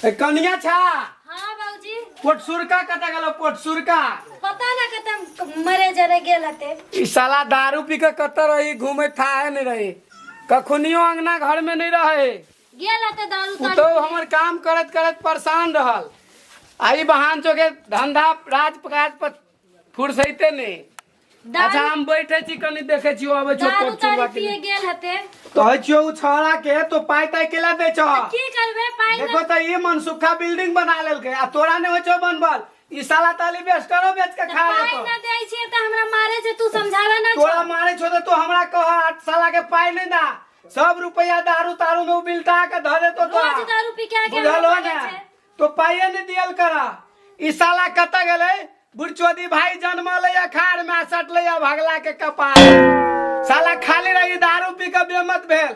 ए कनिया छा। हाँ बाबूजी। पोटसुरका कतऽ गेलो पोटसुरका? पता ना कतऽ मरे जरे गेल हते। ई साला दारू पी के कतऽ रही घूमे थाहे नहीं रही, कखनियो अंगना घर में नहीं रहे। गेल हते दारू उ तो हमर काम करत करत परेशान रहल। आई बहान चो के धंधा राज काज पर फुर्सैते नहीं। अच्छा हम बैठे छी कनी देखे छी आबै छौ दारू कोट तारू चुरवा के। पिए गेल हते। कहै छियौ उ छौड़ा के तो पाइ ताइ केला दै छौ? की करबे पाइ? देखो त ई मनसुखा बिल्डिंग बना लेलकै आ तोरा नहि होइ छौ बनबल। ई साला ताली बेस्टरो बेच के खा पाइ लेतो। ना दै छियै त हमरा मारे छै, तू समझावे ना। तोरा मारे छौ त तू हमरा कह, आठ साला के पाइ नहि दा, सब रुपया दारू तारू में उ बिलटा के धऽ देतो तोरा। रोज दारू पी के आके बुझल हो हमरा ने मारे छै। तो पाइए नहीं दियल करा। ई साला कतऽ गेलै? बुढ़चोदी भाई जन्मल अखाड़ में सटलै भगला के कपार। साला खाली रही दारू पी के बेमत भेल,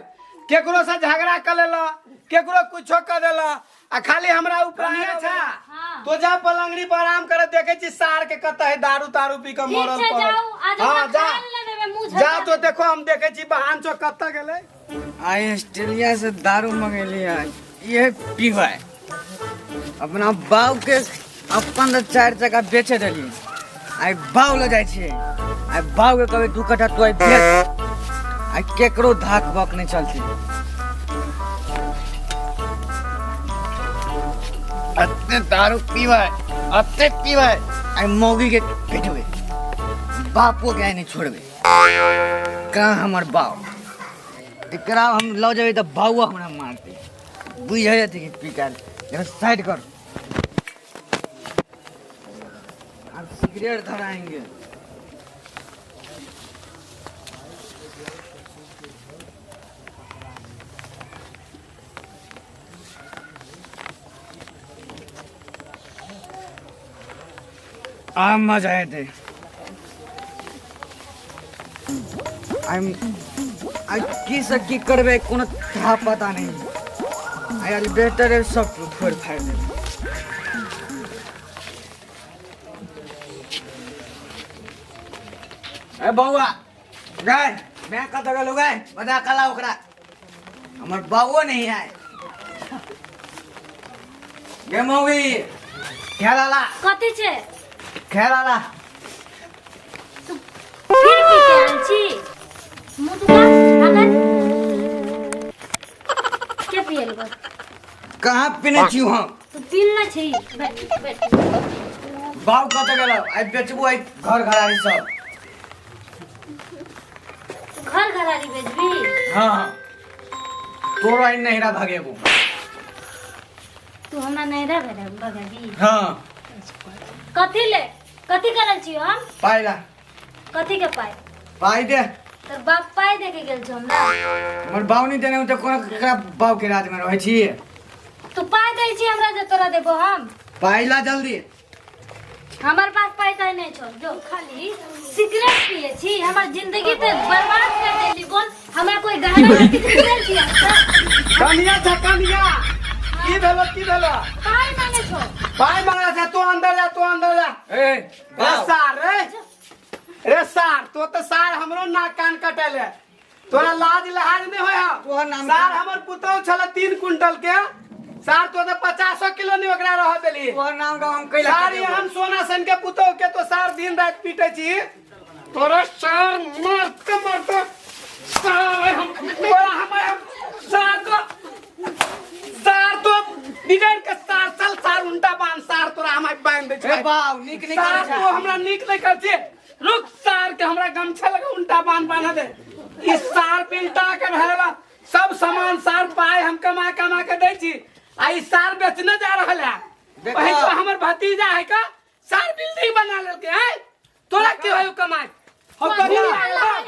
केकरो से झगड़ा कर लेला, केकरो कुछो कर देला आ खाली हमरा ऊपर छा। हाँ। तो जा पलंगड़ी पर आराम करे, देखे छी सार के कतऽ है दारू तारू पी के ठीक मरल छै, पड़ल। जाउ आज हाँ, हमरा जा। खाए ले देबे मुंह जा झका। तो देखो हम देखे छी बहान चो कतऽ गेलै। आई ऑस्ट्रेलिया से दारू मंगेली है, ये पीबै अपना बाप के। अपन तऽ चारि चक्का बेचे देली, आइ बाउ लऽ जाइ छियै, आइ बाउ के कहबै 2 कट्ठा तू आइ बेच, आइ केकरो धाक बक नहि चलतै। अते दारू पीबै, अते पीबै, आइ मौगी के पिटबै, बापो के आइ नहि छोड़बै। कहाँ हमर बाप? एकरा हम लऽ जेबै तऽ बाबुआ हमरा मारतै, बुझि जेतै कि पी के आयल। एकरा साइड कर, अब सिगरेट धराएंगे। आ मजा एतै। आइ की से की करबै कोनो था पता नहीं। आइ एलिवेटर सब फोड़ फाड़ि देबै। ए बौआ गए, मैं कतऽ गेलौ गए? बता कला ओकरा, हमर बाबुओ नहीं आए गे। मौगी खेला। कथी छै? खेला। तू फिर पी के आयल छी? मुँह दुखा अगर के पियल बस। कहाँ पीने छी हम? तू पील ना छी, बैठ बैठ। बाबू कतऽ गेलौ? आइ बेचबो आइ घर घरारी सब। घर घरारी बेचबी? हाँ, तोरो आइ नहिरा भगेबो। तू हमरा नहिरा भगेबी? हाँ। कथी ले? कथी करल छी हम? पाइ ला। कथी के पाइ? पाइ दे। तोर बाप पाइ दे के गेल छौ हमरा? हमर बाऊ नहि देने तऽ कोना केकरा बाऊ के राज में रहै छी? तू पाइ दै छी हमरा जे तोरा देबो हम। पाइ ला जल्दी। हमर पास पैसा नहीं छौ, जो खाली सिगरेट पिए छी हमर जिंदगी ते बर्बाद कर देली। बोल, हमरा कोई गहना पाती देल छी? कनिया छा, कनिया, की भेलो, की भेलो? पाइ मांगे छौ। पाइ मांगे छा? तू अंदर जा, तू अंदर जा। ए रे सार, रे रे सार, तो तो सार हमरो नाक कान कटेले, तोरा लाज लहाज नहीं होय? तोहर नाम सार हमर पुतौ छल 3 कुंटल के सार, तो तो 50 किलो नहीं ओकरा रह देली। तोहर नाम का हम कैला? सार एहन सोना सन के पुतौ के तो सार दिन रात पीटे छी तोरा। सार मरते मरते सार हम तोरा हम सार तो सार तो बिगड़ के सार चल सार उल्टा बांध सार तोरा हम बांध दे ए छै। बाऊ नीक नहीं सार करै तो छै। हमरा नीक नहीं कर छे, रुक, सार के हमरा गमछा लगा उल्टा बांध बांध दे। ई सार बिलटा के रहेला सब सामान सार, पाए हम कमा कमा के दै छी आ ई सार बेचने जा रहल है। देखो। वही तो हमर भतीजा है का सार बिल्डिंग बना लेलके है, तोरा की होय कमाई? हम कथी कथी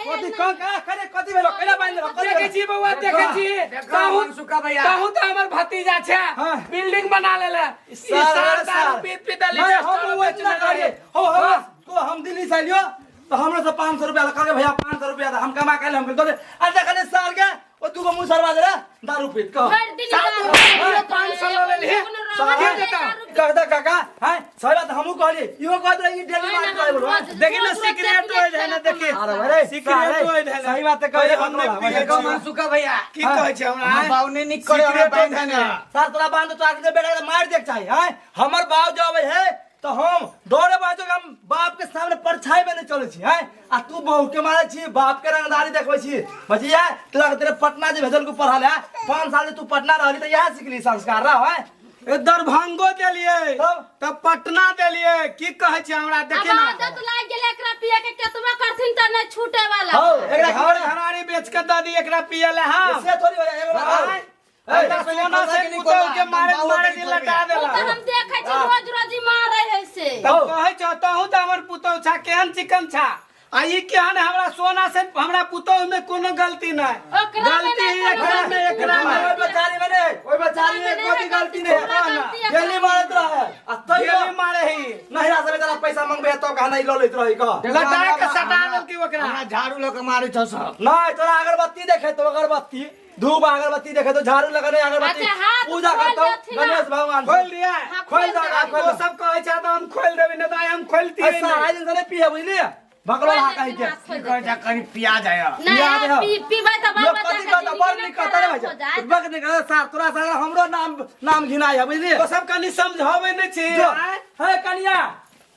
कथी कथी करे? कथी भेलो? केना बांधि देलो? कथी देखे भेलो? छी बौआ, देखे छी। देखो, कहू मनसुखा भैया। कहू तो हमर भतीजा छै, हाँ। बिल्डिंग बना लेले ई सार, सार सार। दारू पी पी दली। नहीं, हम वो इतना करिए। हो हम तो हम दिल्ली से आइलियो तो हमरा से 500 रुपया कहलकै, भैया 500 रुपया दे, हम कमा के आइल, हम दे दे। अरे देखले साल के ओ दूगो मुंह सरवा दे रे दारू पीत कह। भरि दिन सात दारू रुपया पीत 500 लऽ लेलही। कोनो रहत के एक देता? रुपया। कह दे काका हैं सही बात हमहू कहली इहो कहत रही कि डेली मार के बोलो देखी ना सिगरेट होय है ना देखी अरे अरे सिगरेट होय है सही बात कह हम नहीं पिए देखो छी। मनसुखा भैया की कहै छै हमरा हमर बाऊ ने निक करे हमरा सिगरेट बांध होय ने है सर तोरा बांध तो आके बेटा के मार देख चाही हैं हमर बाप जो आबै है तो हम डरे बाजो हम बाप के सामने परछाई में नहीं चले छी हैं आ तू बहू के मारे छी बाप के रंगदारी देखबै छी बचिया तोरा के तेरे पटना जे भेजल को पढ़ल है 5 साल से तू पटना रहली त इएह सिखली संस्कार रह है ए दरभंगो देलिए तब? तब पटना देलिए की कहै छै हमरा अब देखी ना आदत लाग गेलै एकरा पिए के केतबो करथिन त नहीं छूटे वाला हौ एकरा घर घरारी बेच के दऽ दी एकरा पिए ले हम से थोड़ी हो जाए एगो आँय? हमरा सोना से पुतहु के मारे मारे दिन लटा उ देला त हम देखै छी रोज रोज ई मारे है से तब कहै छौ तहु तऽ हमर पुतहु छा केहन चिकन छा आ ई केहन हमरा सोना से हमरा पुतहु में कोनो गलती नहि ओकरा में गलती नहि कोनो एकरा में गलती। एकरा में ओइ बेचारी में नहीं ओइ बेचारी में कोई गलती नहीं ओकरा गलती एकरा डेली मारत रहे आ तैयो डेली मारे ही नहिरा से बेचारा पैसा मंगबे तो कहा नहीं ल लैत रही कह लटा के सटा देलकी ओकरा हमरा झाड़ू लऽ के मारै छौ सब नहीं तोरा अगरबत्ती देखे तो अगरबत्ती धूप अगरबत्ती देखे तो झाड़ू लगने अगरबत्ती अच्छा, हाथ पूजा खोल करता देथिन ना। गणेश भगवान खोल दिया हाँ, खोल खोल दो दे। खोल तो दो सब कहै छै तऽ हम खोलि देबै नहि तऽ आइ हम खोलतियै ऐसा नहि आज इंसान पिए बुझलिए भगवान हा कहीं के हाथ खोल की कहै देथिन। छै कनि प्याज आया नहीं याद है। पी पीबै त बाल लोग बच्चा कथी के कहता बड़ जिंदगी निक कहता रे खराब हो भाई जायत। बक निक सार तोरा सारा हमरो नाम नाम घिनाय है बुझलिए तो सब कनि समझाबै नहि छी जो आँय? हे कनिया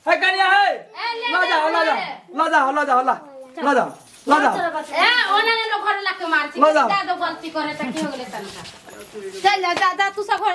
हे कनिया हे ए, ले, ल जाओ ल ले, जाओ ले। ल जाओ ल जाओ ल ल जाओ ल जाओ ए ओना ने लोग घर ला के मार छी ल जाओ। दादो गलती करे त की हो गेलै तनका चल जा जा जा तू सब घर।